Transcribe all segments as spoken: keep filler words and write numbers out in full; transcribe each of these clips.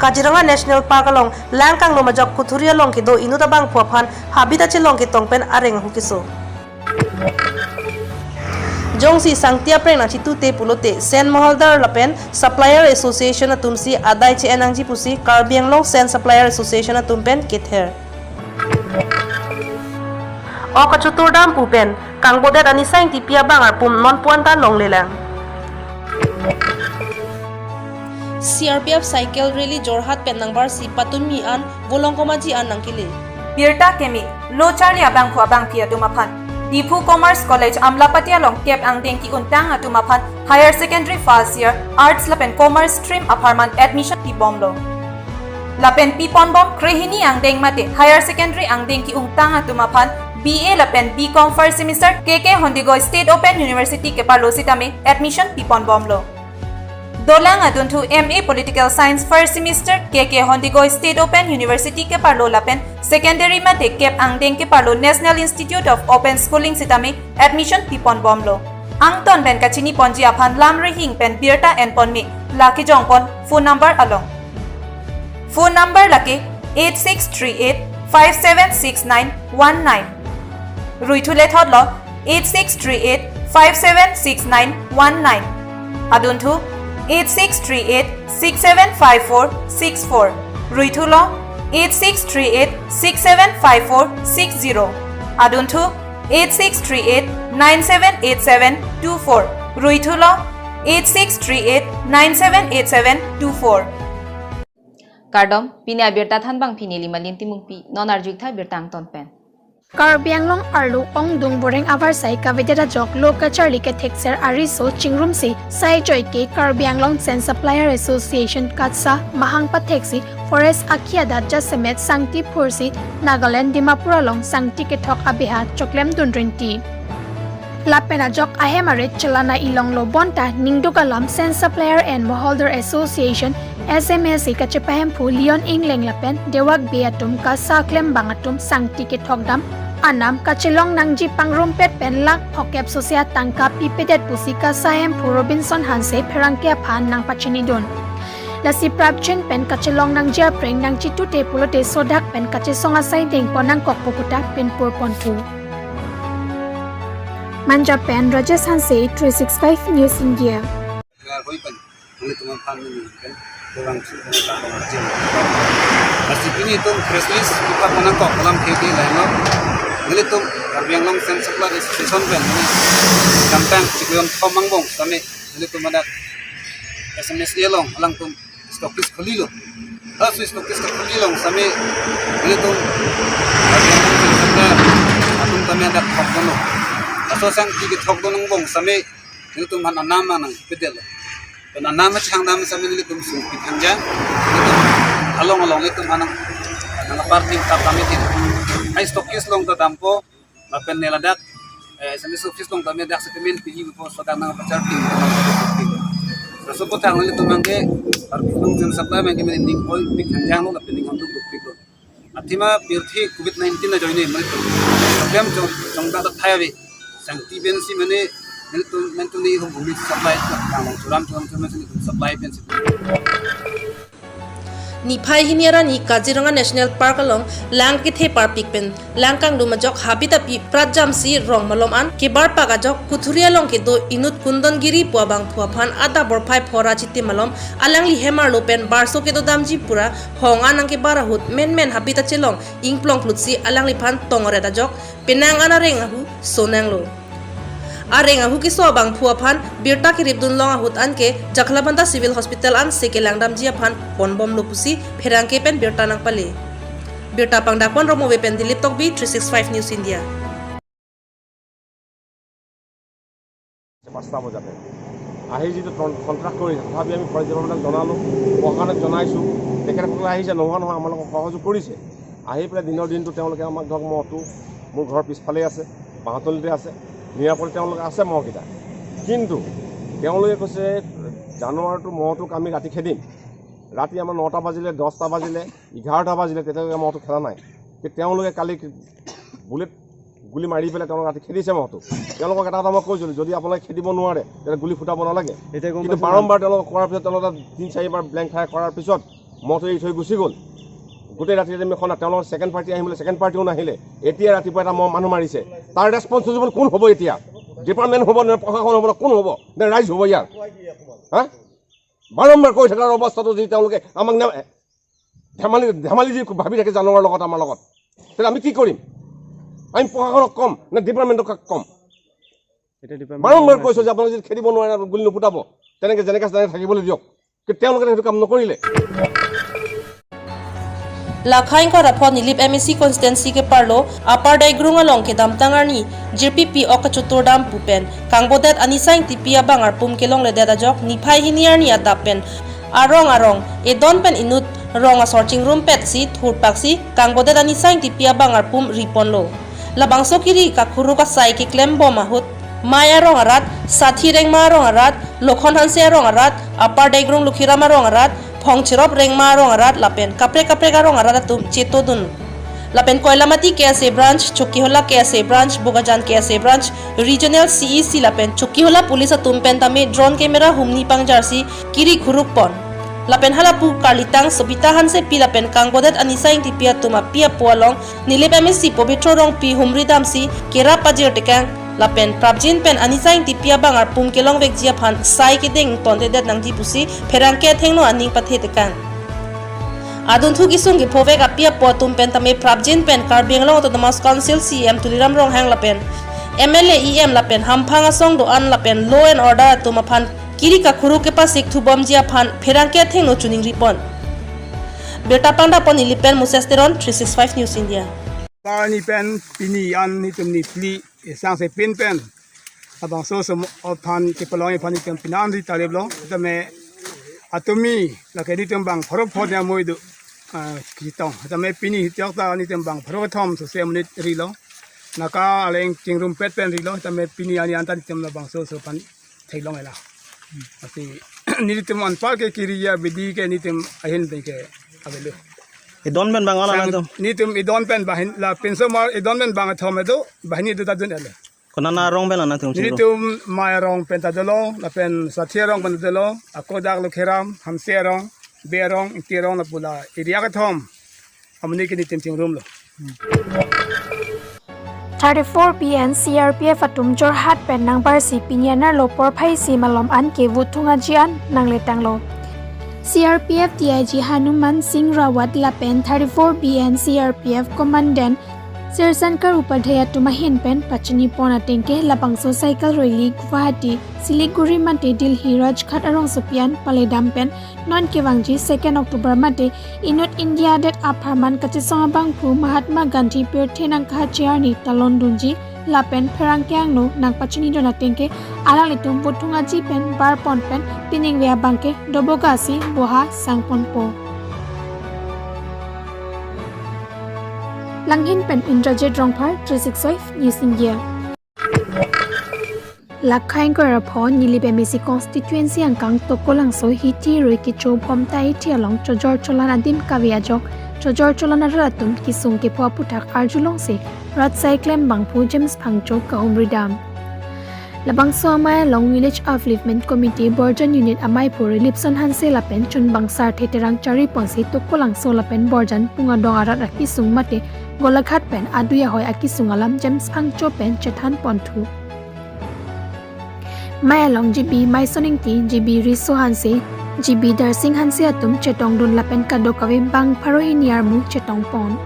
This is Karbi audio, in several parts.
Kaziranga National Park along lang kanglum ajok kuthuri along kedo inut abangphu aphan habit achelong ketong pen areng ahu keso. Jongsi sangti apreng nangchitute pulote Sen Moholdar lapen Supplier Association atumsi adai che-en nangji pusi Karbi Anglong Sen Supplier Association atum pen kether. Ok kachoturdam pu pen kangbodet anisang tipi abang arpum non puan ta longlelang. C R P F cycle rally Jorhat pen nangbarsi patumi an Volongkom Aji an nangkele. Birta keme, lo charli abangphu abangphi atum aphan. Diphu Commerce College Amlapati along kep angdeng ki-untang atum aphan Higher Secondary first year Arts lapen Commerce stream apharman admission pibomlo. Lapen piponbom krehini angdeng mate Higher Secondary angdeng ki-untang atum aphan B A lapen B Com first semester K K Hondigoy State Open University keparlo sitame admission piponbomlo. Dolang adunthu M A Political Science first semester K K Hondigoy State Open University keparlo lapen secondary mate kep angdeng keparlo National Institute of Open Schooling sitame admission piponbomlo. Angton pen kachiniponji aphan lam rihing pen birta enpon me, lake jongpon phone number along. Phone number lake eight six three eight five seven six nine one nine. Ruithu lethotlo eight six three eight five seven six nine one nine. Adunthu eight six three eight six seven five four six four. Ruithulo eight six three eight six seven five four six zero. Adunthu eight six three eight nine seven eight seven two four. Ruithulo eight six three eight nine seven eight seven two four. Kardom, pini abirta thanbang pini Limalin Timungpi, non arjuktha birta angton pen. Karbi Anglong arlo ongdung boreng avarsai kavedet ajok lo kacharli kethekser ariso chingrumsi sai joike Karbi Anglong Sen Supplier Association KATSA mahang patheksi forest akhi adat jasemet sangti phursi Nagaland Dimapur along sangti kethok abeha choklemdun rinti. Lapen ajok ahem arit chelana ilonglo bonta ningduk alam Sen Supplier and Moholdar Association S M A C kachepahemphu Leon Engleng lapen Dewak Bey atum KATSA klembang atum sangti kethokdam anam kachelong nangji pangrumpet pen lakh phokep sose atangka pipedet pusi KATSA hemphu Robinson Hanse pherangke aphan nangpachinidun. Lasi prapjin pen kachelong nangji apreng nangchitute pulote sodak pen kachesong asai dengpon nangkokpo puta pinpurponthu. Manja pen Rajesh Hanse, three six five News India. Klarhoi pen, nanglitum aphan neli pen, kurang su pen, kurang su pen. Pasti pini itum press release, ipa pon nangkok alam ke ke lain lo. Nanglitum Karbi Anglong Sen Supplier Association pen, neli Kamtang Chikloion Thom Angbong, sitame, nanglitum adak S M S A along, alangtum stockist khulilo. Laso stockist khulilo sitame, nanglitum Karbi Anglong Sen Supplier atum tame adak thokdunlo. Laso sangti kethokdun angbong sitame, nanglitum aphan anam nangpedetlo. Pen anam changdam sitame nanglitum sungpi thangjang. Nanglitum along along nanglitum aphan nang, nangparting tap tame tin. Hai stockist along ta dampo, lapen ne ladak, eh, S M S office along tame dak settlement piji po sodak nangpacharting. Laso aphuthak nanglitum abangke, Karbi Anglong Sen Supplier abangke mane ning oi pik thangjanglo lapen ning hamduk duk piklo. Athema pirthe covid nineteen ajoine mane to. Problem chong, chongdak thai ave. Sangti pensi mane, mane to, mane to ni hum bhumi supply, churam churam churam si supply pensi. Niphai hini arni Kaziranga National Park along lang kethe parpik pen lang kanglum ajok habit api prat jamsi rong malom an kebarpak ajok kuthuri along kedo inut Kundon Giri pu abangphu aphan adap borphai phora chiti malom alangli hem arlo pen barso kedodamji pura hong an nangkebar ahut menmen habit achelong ingplong klutsi alangliphan tong oret ajok penang an areng ahu sonanglo. Areng ahu keso abangphu aphan birta keripdun long ahut anke Jakhalabanda Civil Hospital ansi kelangdamji aphan ponbomlo pusi pherangke pen birta nangpale. Birta pangdakpon Romove pen Dilip Tokbi, three six five News India. পাঁচটা বজাতে আহি যিটো কন-, কণ্ট্ৰেক্ট কৰিছে, তথাপি আমি ফৰেষ্ট ডিপাৰ্টমেণ্টক জনালোঁ, প্ৰশাসনক জনাইছোঁ, তেখেতসকলে আহিছে, নোহোৱা নহয়, আমালোকক সহযোগ কৰিছে। আহি পেলাই দিনৰ দিনটো তেওঁলোকে আমাক, ধৰক, মহটো মোৰ ঘৰৰ পিছফালে আছে, বাঁহতলিতে আছে, নিৰাপদে তেওঁলোকে আছে মহকেইটা। কিন্তু তেওঁলোকে কৈছে, জানুৱাৰটো মহটোক আমি ৰাতি খেদিম। ৰাতি আমাৰ নটা বাজিলে, দহটা বাজিলে, এঘাৰটা বাজিলে, তেতিয়ালৈকে মহটো খেদা নাই। কি তেওঁলোকে কালি বুলেট গুলী মাৰি পেলাই তেওঁলোকক ৰাতি খেদিছে মহটো। তেওঁলোকক এটা কথা মই কৈছিলোঁ, যদি আপোনালোকে খেদিব নোৱাৰে, তেতিয়াহ'লে গুলী ফুটাব নালাগে। এতিয়া গম কিন্তু পাইছে বাৰম্বাৰ তেওঁলোকক কোৱাৰ পিছত, তেওঁলোকে তিনি চাৰিবাৰ ব্লেংক ফায়াৰ কৰাৰ পিছত মদ এৰি থৈ গুচি গ'ল। গোটেই ৰাতি আমি খনা, তেওঁলোকৰ ছেকেণ্ড পাৰ্টি আহিম বুলি, ছেকেণ্ড পাৰ্টিও নাহিলে। এতিয়া ৰাতিপুৱা এটা ম-, মানুহ মাৰিছে, তাৰ ৰেছপন্সিবল কোন হ'ব এতিয়া? ডিপাৰ্টমেণ্ট হ'ব নে প্ৰশাসন হ'ব নে কোন হ'ব নে ৰাইজ হ'ব ইয়াৰ? হা? বাৰম্বাৰ কৈ থকাৰ অৱস্থাটো যদি তেওঁলোকে আমাক নে-, ধেমালি, ধেমালি যদি ভাবি থাকে জানৰ লগত, আমাৰ লগত, তেতিয়াহ'লে আমি কি কৰিম? আমি প্ৰশাসনক ক'ম নে ডিপাৰ্টমেণ্টক ক'ম? এতিয়া ডিপাৰ্টমেণ্ট বাৰম্বাৰ কৈছো যে আপোনালোকে যদি খেদিব নোৱাৰে, গুলী নুফুটাব, তেনেকে যেনেকে আছে তেনেকে থাকিবলৈ দিয়ক। কিন্তু তেওঁলোকে সেইটো কাম নকৰিলে। Lakhai ingkoi ra pho Nilip M A C constituency keparlo Upper Deigrung along kedamtang arni jirpi pi-ok kachotur dam pu pen kangbodet Anisa Ingtipi abang arpum kelongledet ajok niphai hini arni adap pen arong arong edon pen inut rong asor chingrumpetsi thurpaksi kangbodet Anisa Ingtipi abang arpum riponlo. Labangso kiri kakhuruk asai keklembom ahut Mai arong arat, Sathi Rengma arong arat, Lokhon Hanse arong arat, Upper Deigrung Lukhiram arong arat, Phongcherop Rengma arong arat lapen kaprek kaprek arong arat atum chetodun. Lapen Koilamati K S A branch, Chokihola K S A branch, Bokajan K S A branch, Regional C E C lapen Chokihola police atum pen tame drone camera humni pangjarsi kiri khuruk pon. Lapen halapu karlitang Sobita Hansepi lapen kangbodet Anisa Ingtipi atum api apo along Nilip M A C Pobitro Rongpi humri damsi kerap pajir tekang lapen prapjin pen Anisa Ingtipi abang arpum kelongvekji aphan sai kedeng tontedet nangji pusi pherangke athengno aning pathe tekang. Adunthu kesung kephovek api apo atum pen tame prapjin pen Karbi Anglong Autonomous Council C E M Tuliram Ronghang lapen M L A, E M lapen hamphang asong do-an lapen law and order atum aphan kiri kakhuruk kepasik thubomji aphan pherangke athengno choningri pon. Birta pangdapon Nilip pen Moses Teron, three six five News India. Arni pen pini an nitum niphli esang se pin pen labangso som aphan kepalong aphan nitum pini an ri tariplo tame atumi lake nitum bang pharo pho dia moi do, ah, kitong tame pini hitok ta nitum bang pharo thom so se minute rilo naka aleng chingrumpet pen rilo tame pini ani anta nitum labangso so aphan theklong ela. Asi nitum anpar ke kiri abidi ke nitum ahin pen ke avelo. Edon pen bang ola Sang- nangtum? Nitum edon pen bahin la pinso mar edon pen bang athom edo bahini do ta dun ele. Konat arong pen la nangtum chingrum? Nitum Mai arong pen ta dolo, lapen Sathi arong pen ta dolo, ako dak Lukhiram, Hanse arong, Bey arong, Ingti arong lapu la area kethom amonit ke nitum chingrumlo. Thirty-four B N C R P F atum Jorhat pen nangbarsi pini anerlo porphai isi malom an ke vote thung aji an nangletanglo. C R P F D I G Hanuman Singh Rawat lapen thirty-four B N C R P F Commandant Sir Shankar Upadhyay atum ahin pen pachini pon ateng ke labangso cycle rally Guwahati, Siliguri mate Delhi Rajghat arongsopi an paledam pen non kevangji second October mate inut India adet apharman kachesong abangphu Mahatma Gandhi pirthe nangkachelar ni talon dunji lapen pherangke angno nangpachinidun ateng ke alanglitum vote thung aji pen bar pon pen piningve abang ke dobogasi boha sangponpo. Langhin pen Indrajit Rongphar, three six five News India. Lakhai ingkoi ra pho Nilip M A C constituency angkang Tokolangso hithi rui kecho Bhomta hithi along chojor cholan adim kave ajok chojor cholan arat atum kesung kepho aphuthak arjulongsi rat asai klembangphu James Phangcho kahumri dam. Labangso amei along Village Upliftment Committee Borjan Unit ameiphu Rilipson Hanse lapen chunbang Sarthe Terang chari ponsi Tokolangso lapen Borjan Pungadong arat akesung mate Golaghat pen adui ahoi akesung alam James Phangcho pen chethan ponthu. Mei along G B Maison Ingti, G B Riso Hanse, G B Darsing Hanse atum chetongdun lapen kadokave bang pharo hini armu chetong pon.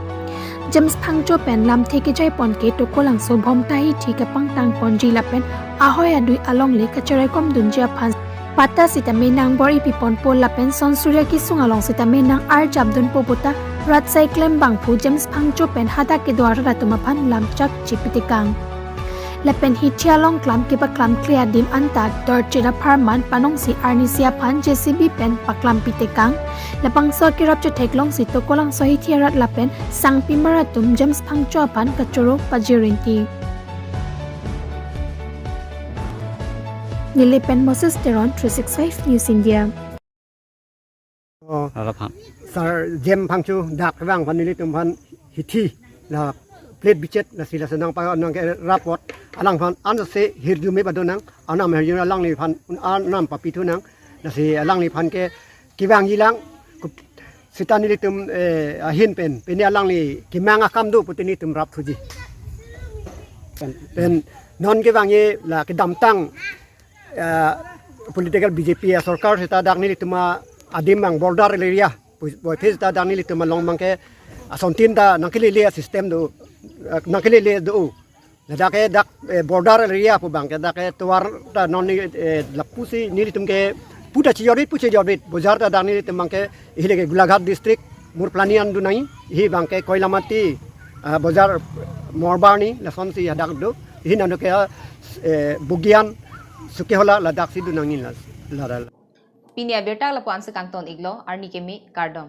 James Phangcho pen lamthe kejai pon ke Tokolangso Bhomta hithi kapangtang ponji lapen ahoi adui alongle kacheraikom dunji aphan patta sitame nangbor-i piponpo lapen sonsurya kesung along sitame nang-arjap dunpo puta rat asai klembangphu James Phangcho pen hadak kedo arat atum aphan lamchak chipitekang. Lapen hithi along klam kepaklamkle adim anta dorchit apharman panongsi arnisi aphan J C B pen paklampitekang. Labangso kerap chetheklongsi Tokolangso hithi arat lapen sangpimar atum James Phangcho aphan kachoro pajirinti. Nilip pen Moses Teron, three six five News India. Oh, Alaphan. Sir James Phangcho dak vang aphan nelitum aphan hithi la plate bichet lasi la senang pa nang ke rapot alangphan anse hirjume badonang anam hirjume alangliphan anam papithunang lasi alangliphan ke kevangjilang kup-, Seta nelitum eh, ahin pen pini alangli kemang akam do puti nelitum rap thuji. Pen, pen non kevangji la kedamtang eh, political B J P asorkar seta dak nelitum adim abang border area pu- boiphe seta dak nelitum along abangke asontin ta nangkelele system do, eh, nangkelele do. Ladak ke dak eh, border area pu abangke dak ke tovar ta non ni eh, lapusi nelitum ke puta chijor-et pu chijor-et bojar ta dak nelitum abangke hile ke Golaghat district Murplani an do nangji, hi abangke Koilamati ah, bojar Morbarni lasonsi hadak do, hi nano ke eh, Bugian Sukihola ladak si do nangji la la. Pini abirta lapu-an si kangton iklo, arni keme kardom.